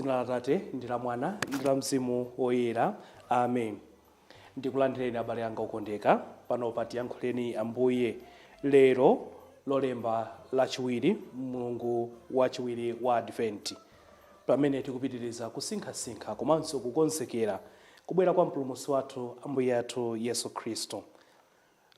Dzina la Atate ndi la Mwana ndi la Mzimu Woyera. Amen. Ndikulandireni abale anga okondeka pano pa Tiyankhuleni Ambuye lero Lolemba lachiwiri, mlungu wachiwiri wa Adventi, pamene tikupitiriza kusinkhasinkha komanso kukonzekera kubwera kwa Mpulumutsi wathu Ambuye athu Yesu Khristu.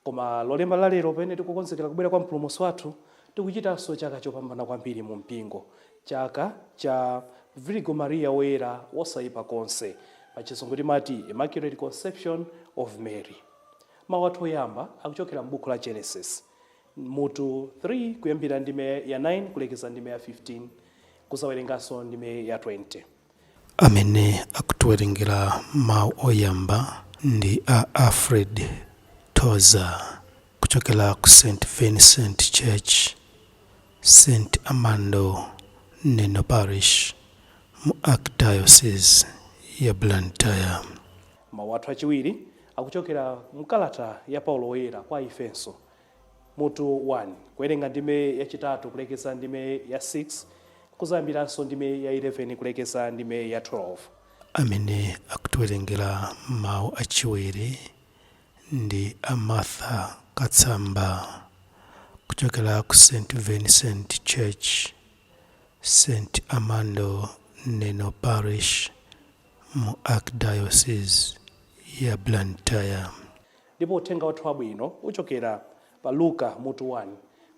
Koma Lolemba la lero, pamene tikukonzekera kubwera kwa Mpulumutsi wathu, tikuchitanso chaka chopambana kwambiri mu mpingo, chaka cha Virigo Maria Woyera Wosaipa Konse. Pa Chizungu timati Immaculate Conception of Mary. Mawu athu oyamba akuchokera m'buku la Genesis, mutu 3 kuyambira ndime ya 9 kulekeza ndime ya 15, kuzawerenganso ndime ya 20. Amene akutiwerengera mawu oyamba ndi a Alfred Toza kuchokera ku St Vincent Church, St Amando, Neno Parish mu Archdiocese ya Blantyre. Mawu athu achiwiri akuchokera mkalata ya Paulo Woyera kwa Aefeso, mutu 1, kuwerenga ndime yachitatu kulekeza ndime ya 6, kuzayambiranso ndime ya 11 kulekeza ndime ya 12. Amene akutiwerengera mawu achiwiri ndi a Martha Katsamba kuchokera ku St Vincent Church, St Amando, Neno Parish mu Archdiocese ya Blantyre. Ndipo uthenga wathu wabwino uchokera pa Luka mutu 1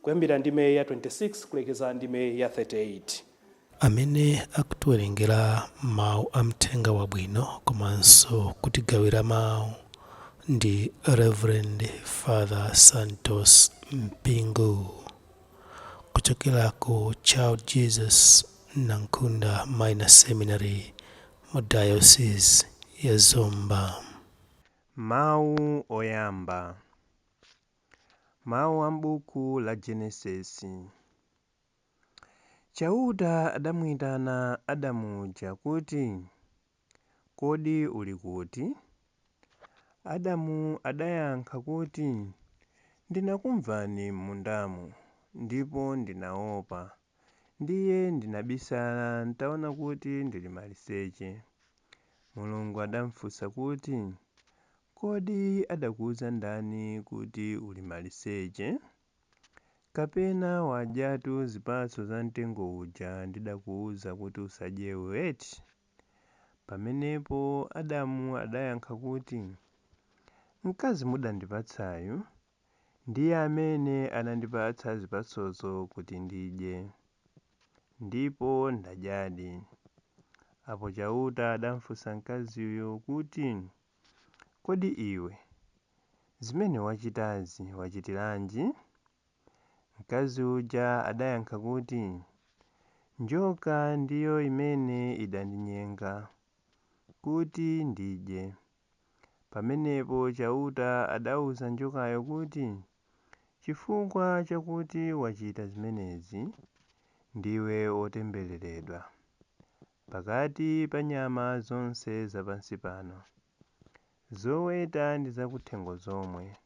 kuyambira ndime ya 26 kulekeza ndime ya 38. Amene akutiwerengera mawu a mthenga wabwino komanso kutigawira mawu ndi Reverend Father Santos Mpingo kuchokera ku Child Jesus Nankhunda Minor Seminary mu Diocese ya Zomba. Mawu oyamba. Mawu a m'buku la Genesisi. Chauta adamuitana Adamu uja kuti, Kodi uli kuti? Adamu adayankha kuti, Ndinakumvani m'mundamu, ndipo ndinaopa, ndiye ndinabisala ntaona kuti ndili maliseche. Mulungu adamfunsa kuti, Kodi adakuuza ndani kuti uli maliseche? Kapena wadyatu zipatso za mtengo uja ndidakuuza kuti usadyewu eti? Pamenepo Adamu adayankha kuti, Mkazi mudandipatsayu ndiye amene anandipatsa zipatsozo kuti ndidye, ndipo ndadyadi. Apo Chauta adamfunsa mkaziyo kuti, Kodi iwe, zimene wachitazi wachitiranji? Mkazi uja adayankha kuti, Njoka ndiyo imene idandinyenga kuti ndidye. Pamenepo Chauta adauza njokayo kuti, Chifukwa chakuti wachita zimenezi, ndiwe wotembereredwa pakati pa nyama zonse za pansi pano, zoweta ndi zakuthengo zomwe.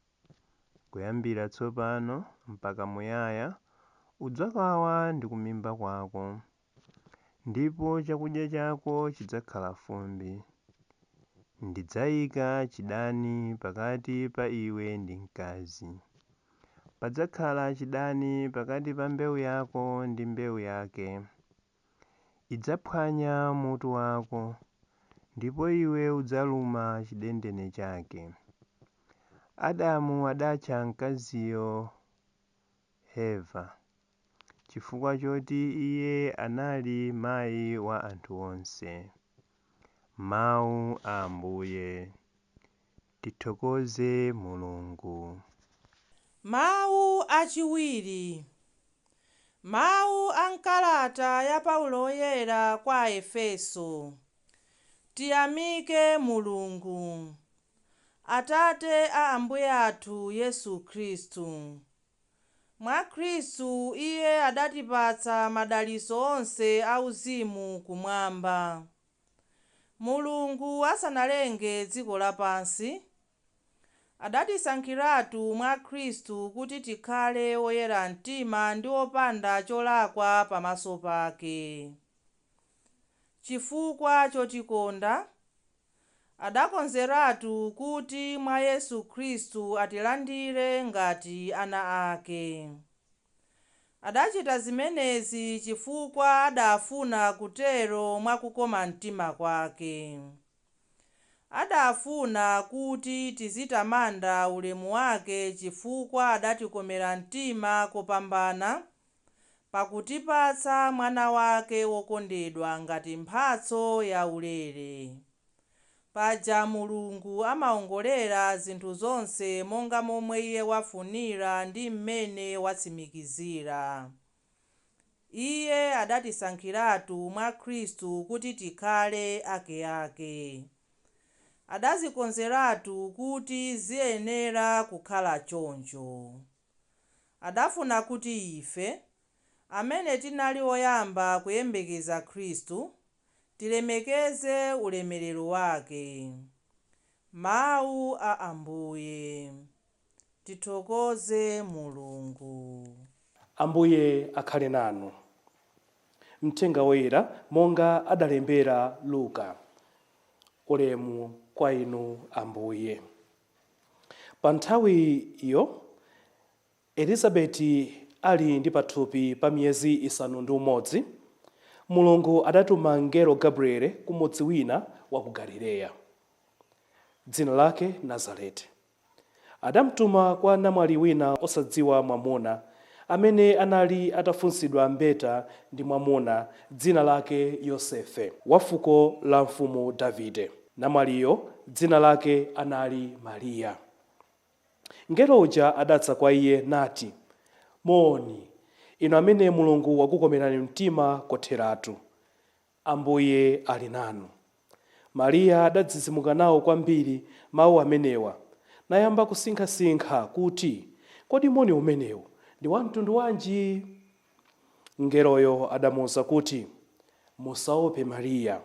Kuyambira tsopano mpaka muyaya udzakwawa ndi kumimba kwako, ndipo chakudya chako chidzakhala fumbi. Ndidzayika chidani pakati pa iwe ndi mkazi. Padzakhala chidani pakati pa mbewu yako ndi mbewu yake. Idzaphwanya mutu wako, ndipo iwe udzaluma chidendene chake. Adamu adatcha mkaziyo Heva, chifukwa choti iye anali mayi wa anthu onse. Mawu a Ambuye. Tithokoze Mulungu. Mawu achiwiri. Mawu a mkalata ya Paulo Woyera kwa Aefeso. Tiyamike Mulungu, Atate a Ambuye athu Yesu Khristu. Mwa Khristu Iye adatipatsa madalitso onse auzimu kumwamba. Mulungu asanalenge dziko lapansi, adatisankhiratu mwa Khristu kuti tikhale oyera mtima ndi opanda cholakwa pamaso pake. Chifukwa chotikonda, adakonzeratu kuti mwa Yesu Khristu atilandire ngati ana ake. Adachita zimenezi chifukwa adafuna kutero mwakukoma mtima kwake. Adafuna kuti tizitamanda ulemu wake chifukwa adatikomera mtima kopambana pakutipatsa mwana wake wokondedwa ngati mphatso yaulere. Paja Mulungu amaongolera zinthu zonse monga momwe Iye wafunira ndi mmene watsimikizira. Iye adatisankhiratu mwa Khristu kuti tikhale akeake. Adazikonzeratu kuti ziyenera kukhala choncho. Adafuna kuti ife, amene tinali oyamba kuyembekeza Khristu, tilemekeze ulemerero wake. Mawu a Ambuye. Tithokoze Mulungu. Ambuye akhale nanu. Mthenga woyera monga adalembera Luka. Ulemu kwa inu Ambuye. Pa nthawi iyo Elizabeti ali ndi pathupi pa miyezi 6, Mulungu adatuma mngelo Gabriele ku mudzi wina wa ku Galileya, dzina lake Nazareti. Adamtuma kwa namwali wina osadziwa mwamuna, amene anali atafunsidwa mbeta ndi mwamuna dzina lake Yosefe, wa fuko la mfumu Davide. Namwaliyo dzina lake anali Mariya. Mngelo uja adadza kwa iye nati, "Moni, inu amene Mulungu wakukomerani mtima kotheratu. Ambuye ali nanu." Mariya adadzidzimuka nawo kwambiri mawu amenewa, nayamba kusinkhasinkha kuti, kodi moni umenewu ndi wa mtundu wanji? Mngeloyo adamuwuza kuti, "Musaope Mariya,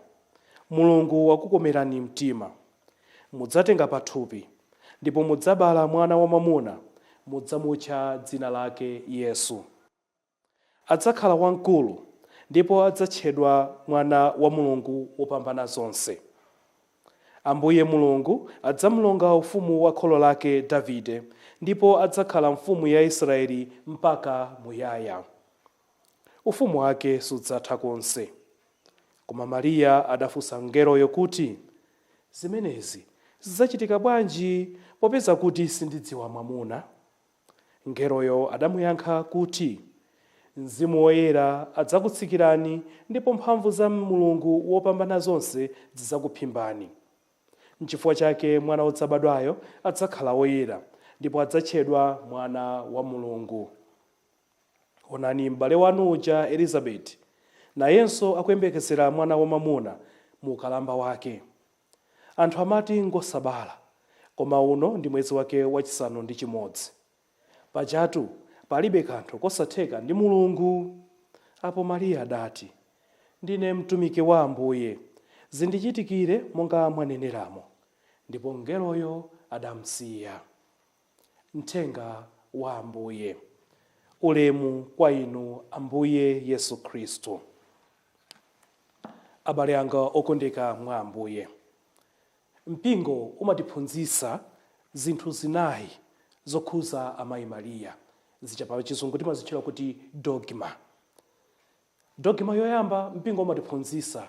Mulungu wakukomerani mtima. Mudzatenga pathupi, ndipo mudzabala mwana wamwamuna, mudzamutcha dzina lake Yesu. Adzakhala wamkulu, ndipo adzatchedwa Mwana wa Mulungu wopambana zonse. Ambuye Mulungu adzamulonga ufumu wa kholo lake Davide, ndipo adzakhala mfumu ya Israeli mpaka muyaya. Ufumu wake sudzatha konse." Koma Mariya adafunsa mngeloyo kuti, "Zimenezi zidzachitika bwanji, popeza kuti sindidziwa mwamuna?" Mngeloyo adamuyankha kuti, "Mzimu Woyera adzakutsikirani, ndipo mphamvu za Mulungu wopambana zonse zidzakuphimbani. N'chifukwa chake mwana wodzabadwayo adzakhala woyera, ndipo adzatchedwa Mwana wa Mulungu. Onani, m'bale wanu uja Elizabeti nayenso akuyembekezera mwana wamwamuna mu ukalamba wake. Anthu amati ngosabala, koma uno ndi mwezi wake wachisanu ndi chimodzi. Pajatu palibe kanthu kosatheka ndi Mulungu." Apo Mariya adati, "Ndine mtumiki wa Ambuye, zindichitikire monga mwaneneramo." Ndipo mngeloyo adamsiya. Mthenga wa Ambuye. Ulemu kwa inu Ambuye Yesu Khristu. Abale anga okondeka mwa Ambuye, mpingo umatiphunzitsa zinthu zinayi zokhuza amayi Mariya, zija pa chizungu timazitchula kuti dogma. Dogma yoyamba, mpingo umatiphunzitsa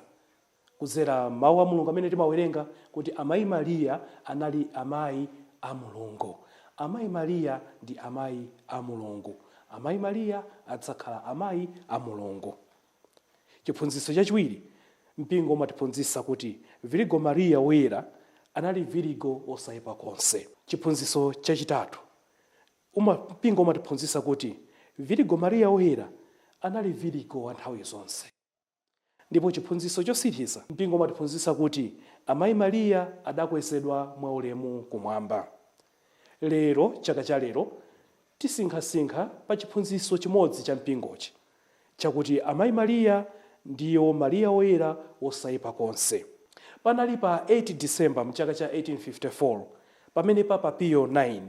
kudzera mawu a Mulungu amene timawerenga kuti amayi Mariya anali amayi a Mulungu. Amayi Mariya ndi amayi a Mulungu. Amayi Mariya adzakhala amayi a Mulungu. Chiphunzitso chachiwiri, mpingo umatiphunzitsa kuti Virigo Mariya woyera anali virigo wosayipa konse. Chiphunzitso chachitatu, mpingo umatiphunzitsa kuti Virigo Mariya woyera anali virigo wa nthawi zonse. Ndipo chiphunzitso chotsiriza, mpingo umatiphunzitsa kuti amayi Mariya adakwezedwa mwaulemu kumwamba. Lero, chaka cha lero, tisinkhasinkha pa chiphunzitso chimodzi cha mpingochi, chakuti amayi Mariya ndiyo Mariya woyera wosayipa konse. Panali pa 8 December mchaka cha 1854 pamene Papa Pio 9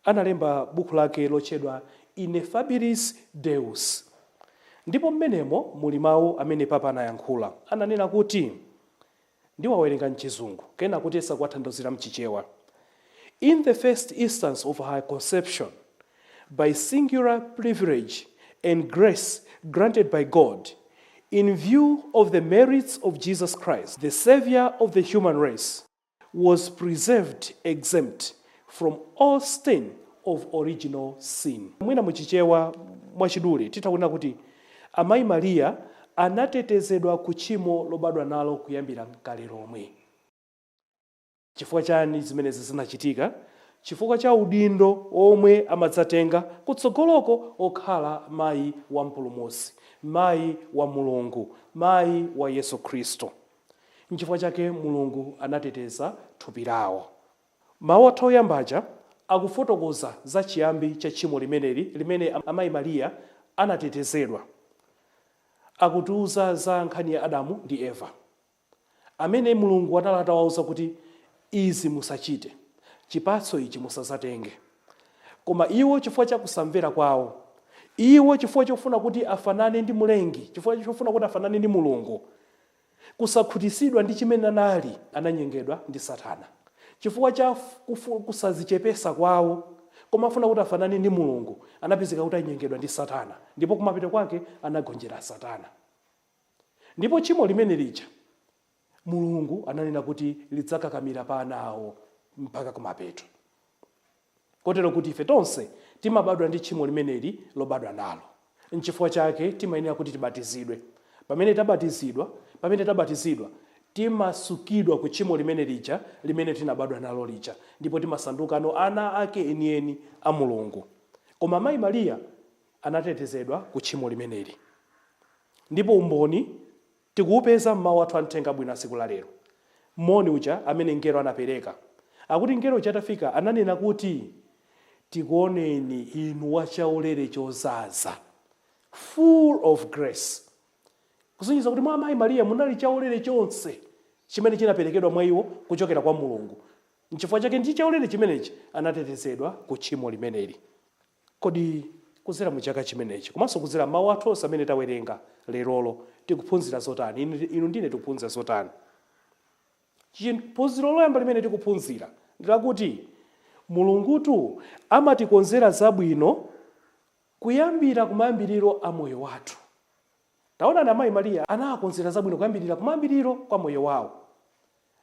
analemba buku lake lotchedwa Ineffabilis Deus. Ndipo mmenemo muli mawu amene Papa anayankhula. Ananena kuti, ndiwawerenga mchizungu kena kuti kuwatanthauzira mchichewa: "In the first instance of her conception, by singular privilege and grace granted by God, in view of the merits of Jesus Christ, the Savior of the human race, was preserved exempt from all stain of original sin." Mwina muchichewa mwachidule titha kunena kuti Amayi Mariya anatetezedwa ku tchimo lobadwa nalo kuyambira kale lomwe. Chifukwa chani zimenezi zinachitika? Chifukwa cha udindo omwe amadzatenga kutsogoloko okhala mayi wa Mpulumutsi, mayi wa Mulungu, mayi wa Yesu Khristu. Nchifukwa chake Mulungu anateteza thupi lawo. Mawu athu oyambaja akufotokoza za chiyambi cha tchimo limeneli limene Amayi Mariya anatetezedwa. Akutiuza za nkhani ya Adamu ndi Eva, amene Mulungu anali atawauza kuti izi musachite, chipatso ichi musazatenge. Koma iwo, chifukwa cha kusamvera kwawo, iwo chifukwa chofuna kuti afanane ndi Mlengi, chifukwa chofuna kuti afanane ndi Mulungu, kusakhutisidwa ndi chimene anali, ananyengedwa ndi Satana. Chifukwa cha kusazichepesa kwawo, koma afuna kuti afanane ndi Mulungu, anapezeka kuti anyengedwa ndi Satana, ndipo kumapeto kwake anagonjera Satana. Ndipo tchimo limene lija Mulungu ananena kuti lidzakakamira pa ana awo mpaka kumapeto, kotero kuti ife tonse timabadwa ndi tchimo limeneli lobadwa nalo. Nchifukwa chake timayenera kuti tibatizidwe. Pamene tabatizidwa, timasukidwa ku tchimo limene lija limene tinabadwa nalo lija, ndipo timasandukano ana ake enieni a Mulungu. Koma Mayi Mariya anatetezedwa ku tchimo limeneli, ndipo umboni tikuupeza mmawu athu amthenga bwino a tsiku la lero, moni uja amene mngelo anapereka. Akuti mngelo uja atafika ananena kuti, "Tikuoneni inu wachaulere chozaza," full of grace, kusonyeza kuti mwa Amayi Mariya munali chaulere chonse chimene chinaperekedwa mwa iwo kuchokera kwa Mulungu. Nchifukwa chake ndi chaulere chimenechi anatetezedwa ku tchimo limeneli. Kodi kuzera mu chaka chimenechi komanso kuzera mawu athu onse amene tawerenga lerolo, tikuphunzira zotani? Inu ndine tikuphunzira zotani? Phunziro loyamba limene tikuphunzira ndilakuti Mulungutu amatikonzera zabwino kuyambira kumayambiriro a moyo wathu. Taonani, Amayi Mariya anawakonzera zabwino kuyambirira kumayambiriro kwa moyo wawo,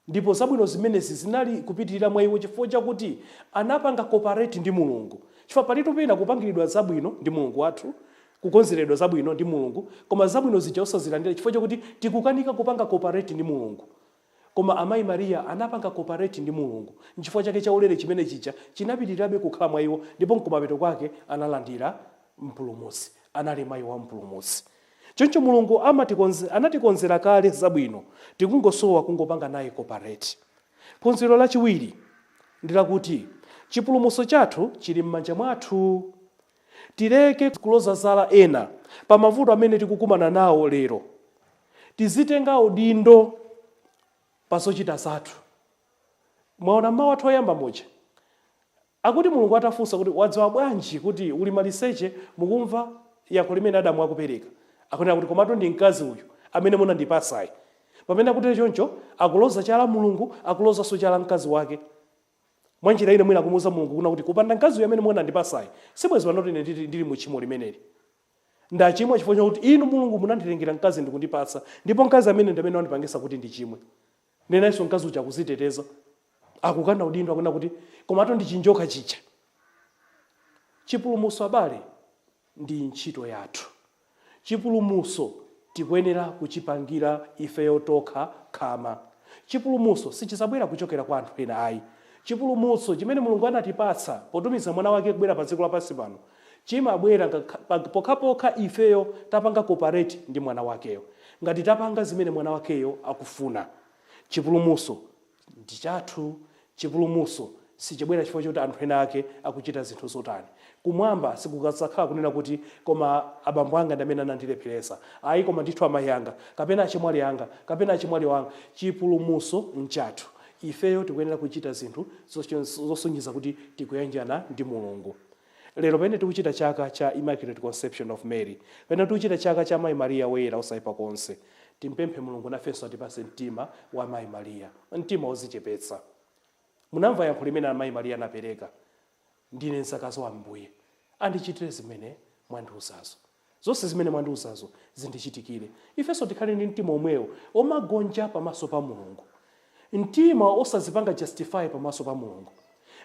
ndipo zabwino zimenezi zinali kupitirira mwa iwo chifukwa chakuti anapanga cooperate ndi Mulungu. Chifukwa palitu pena kupangiridwa zabwino ndi Mulungu wathu, kukonzeredwa zabwino ndi Mulungu, koma zabwino zija osazilandira chifukwa chakuti tikukanika kupanga cooperate ndi Mulungu. Koma Amayi Mariya anapanga cooperate ndi Mulungu, nchifukwa chake chaulere chimene chija chinapitirirabe kukhala mwa iwo, ndipo nkumapeto kwake analandira Mpulumutsi, anali mayi wa Mpulumutsi. Choncho Mulungu anatikonzera kale zabwino, tikungosowa kungopanga naye cooperate. Phunziro lachiwiri ndi lakuti chipulumutso chathu chili m'manja mwathu. Tileke kuloza zala ena pa mavuto amene tikukumana nawo lero. Tizitenga udindo pa zochita zathu. Mwaona mawu athu oyamba muja akuti Mulungu atafunsa kuti, "Wadziwa bwanji kuti uli maliseche?" Mukumva yankho limene Adamu akupereka, akunena kuti, "Komatu ndi mkazi uyu amene munandipasayi." Pamene akutero choncho, akuloza chala Mulungu, akulozanso chala mkazi wake. Mwanjira ine mwina akumuuza Mulungu kuna kuti, "Kupanda mkazi uyu amene munandipasayi, sibwezi pano ine ndili mu tchimo limeneli. Ndachimwa chifukwa chakuti inu Mulungu munanditengera mkazi ndikundipatsa, ndipo mkazi amene ndi amene wandipangisa kuti ndichimwe." Nenanso mkazi uja akuziteteza, akukana udindo, akunena kuti, "Komatu ndi chinjoka chija." Chipulumutso, abale, ndi ntchito yathu. Chipulumutso tikuyenera kuchipangira ifeyo tokha khama. Chipulumutso sichizabwera kuchokera kwa anthu ena ayi. Chipulumutso chimene Mulungu anatipatsa potumiza mwana wake kubwera pa dziko lapansi pano chimabwera pokhapokha ifeyo tapanga cooperate ndi mwana wakeyo, ngati tapanga zimene mwana wakeyo akufuna. Chipulumutso ndi chathu. Chipulumutso sichibwera chifukwa choti anthu ena ake akuchita zinthu zotani. Kumwamba sikukadzakhala kunena kuti, "Koma abambo anga ndi amene anandilepheresa, ayi, koma ndithu amayi anga kapena achimwali anga kapena achimwali wanga." Chipulumutso nchathu. Ifeyo tikuyenera kuchita zinthu zosonyeza kuti tikuyanjana ndi Mulungu. Lero pamene tikuchita chaka cha Immaculate Conception of Mary, pamene tikuchita chaka cha Mayi Mariya Woyera osaipa konse, timpemphe Mulungu nafenso atipase mtima wa Mayi Mariya, mtima wozichepetsa. Munamva yankho limene Amayi Mariya anapereka: "Ndine mzakazi wa Ambuye, andichitire zimene mwandiuzazo, zonse zimene mwandiuzazo zindichitikire." Ifenso tikhale ndi mtima omwewo omagonja pamaso pa Mulungu, mtima osazipanga justify pamaso pa Mulungu,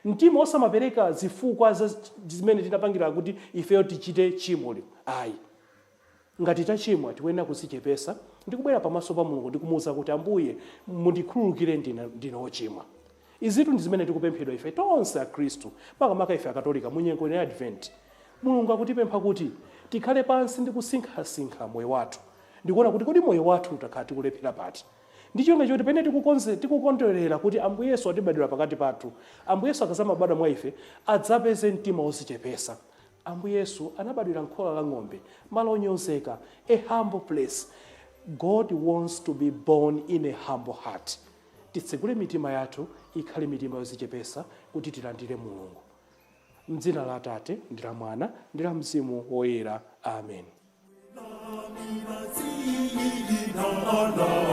mtima osamapereka zifukwa za zimene tinapangira kuti ifeyo tichite chimoli, ayi. Ngati tachimwa, tikuyenera kuzichepesa ndi kubwera pamaso pa Mulungu ndi kumuwuza kuti, "Ambuye, mundikhululukire, ndine wochimwa." Izitu ndi zimene tikupemphedwa ife tonse Akhristu, makamaka ife Akatolika. Mu nyengo ya Advent, Mulungu akutipempha kuti tikhale pansi ndi kusinkhasinkha moyo wathu, ndikuona kuti kodi moyo wathu utakhala tikulephera pati, ndi chonga choti pene tikukondwerera kuti Ambuye Yesu atibadwira pakati pathu, Ambuye Yesu akazamabadwa mwa ife adzapeze mtima wozichepesa. Ambuye Yesu anabadwira nkhola la ng'ombe, malo onyozeka, a humble place. God wants to be born in a humble heart. Titsegule mitima yathu, ikhale mitima yozichepesa kuti tilandire Mulungu. Mdzina la Atate ndi la Mwana ndi la Mzimu Woyera, amen. La la.